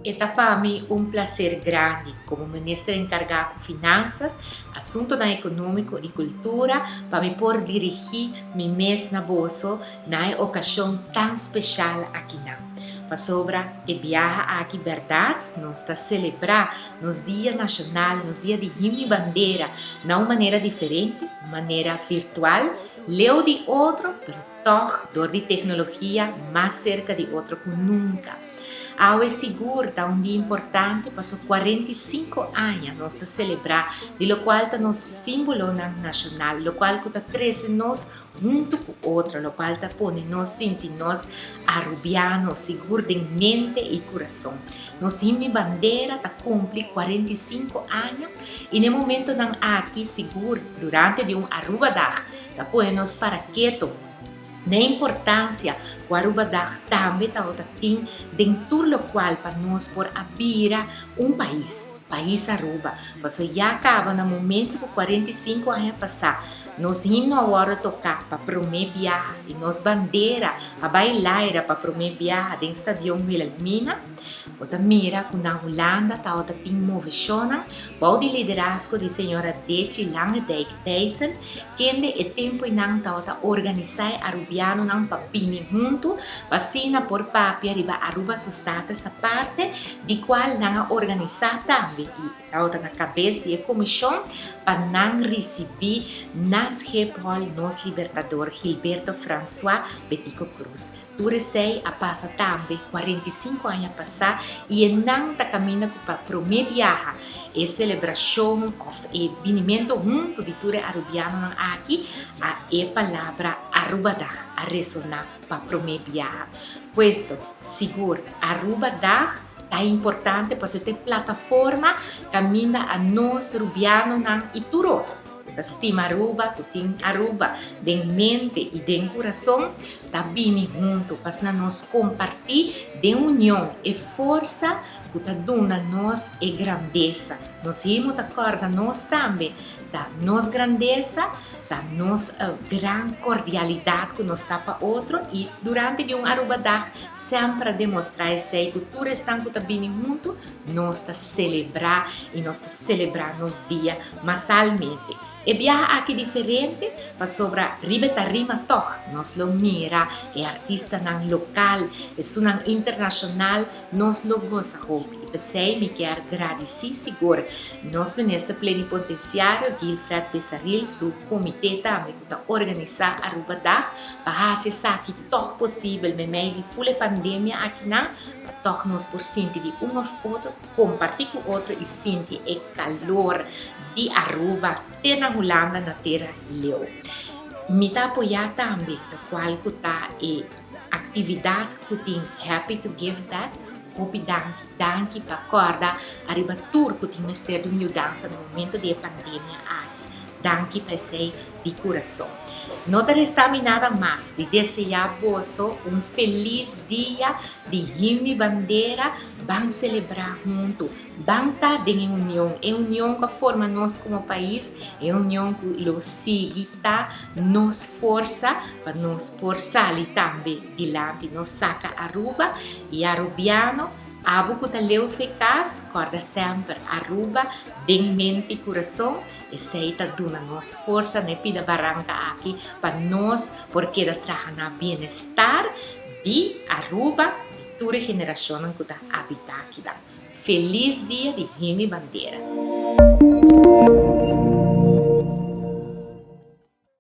E ta pa mi un placer grandi como Minister encarga cu Finanzas, Asuntonan Economico y Cultura pa mi por dirigi mi mes na boso na e ocasion tan special akinan. Pasobra e biaha aki berdad nos ta celebra nos dia nacional, nos dia di himno y bandera na un manera diferente, un manera virtual, leu di otro, pero tòg dor di teknologia mas serka di otro ku nunka. Awe sigur ta un dia importante paso 45 aña nos ta selebrá di lokual ta nos símbolonan nashonal, lokual ku ta trese nos huntu ku otro, lokual ta pone nos sinti nos Arubiano sigur den mente i kurason. Nos himno i bandera ta kumpli 45 aña i na e momentonan aki sigur durante di un Arubadag ta pone nos para keto na e importancia cu Arubadag tambe tabata tin den tur locual pa nos por a bira un pais, Pais Aruba. Paso ya caba na momento cu 45 aña pasa nos himno a wordo toca pa prome biaha y nos bandera a bay laira pa prome biaha den Stadion Wilhelmina, bo ta mira cu na Hulanda tabata tin movecionnan bou di liderazgo di señora Dechi Langendijk Thijssen, kende e tempoinan tabata organisá e arubianonan pa bini huntu pa asina por papia riba Aruba su status aparte, di kual nan a organisá tambe i tabata na kabes di e komishon pa nan risibí na Schiphol nos libertador Gilberto Francois Betico Croes. Tur esei a pasa tambe 45 aña pasá i e nan ta kaminda ku pa promé biaha e selebrashon òf e binimentu huntu di tur e arubianonan aki a e palabra Arubadag a resoná pa promé biaha. Puesto, sigur Arubadag ta importante pasobra ta e plataforma kaminda a nos rubianonan i tur otro ku ta stima Aruba, ku tin Aruba den mente i den kurason, ta bini huntu pa asina nos kompartí den union e forsa ku ta duna nos e grandesa. Nos himo ta kòrda nos tambe ta nos grandesa, ta nos gran kordialidat ku nos ta pa otro i durante di un Arubadag semper a demostrá esei ku tur esnan ku ta bini huntu nos ta selebrá i nos ta selebrá nos dia masalmente. E biaha aki diferente pasobra riba e tarima tòg nos lo mira e artistanan lokal, esunnan internashonal, nos lo gosa hopi. I p'esei mi kier gradisí sigur nos Minister Plenipotenciario Guilfred Besaril su komité tambe ku ta organisá Arubadag pa hasi esaki tòg posibel meimei di ful e pandemia akinan pa tòg nos por sinti di un òf otro Comparti cu otro y sinti e calor di Aruba te na Hulanda na tera leu. Mi ta apoya tambe locual cu ta e actividad cu tin Happy to Give Back. Hopi danki, danki pa corda ariba tur cu tin mester di un yudansa na momento di e pandemia aki. Danki pa esey di curason. No ta resta mi nada mas di desea boso un feliz dia di himno y bandera. Ban selebrá huntu. Ban ta den e union, e union ku a forma nos komo pais, e union ku lo sigui ta nos forsa pa nos por sali tambe dilanti. Nos saka Aruba i Arubiano, abo ku ta leu fe kas, kòrda semper Aruba den mente i kurason, esei ta duna nos forsa na e pida baranka aki pa nos por keda traha na bienestar di Aruba. Tur e generashonnan ku ta abitá akinan. Felis dia di Himno i Bandera!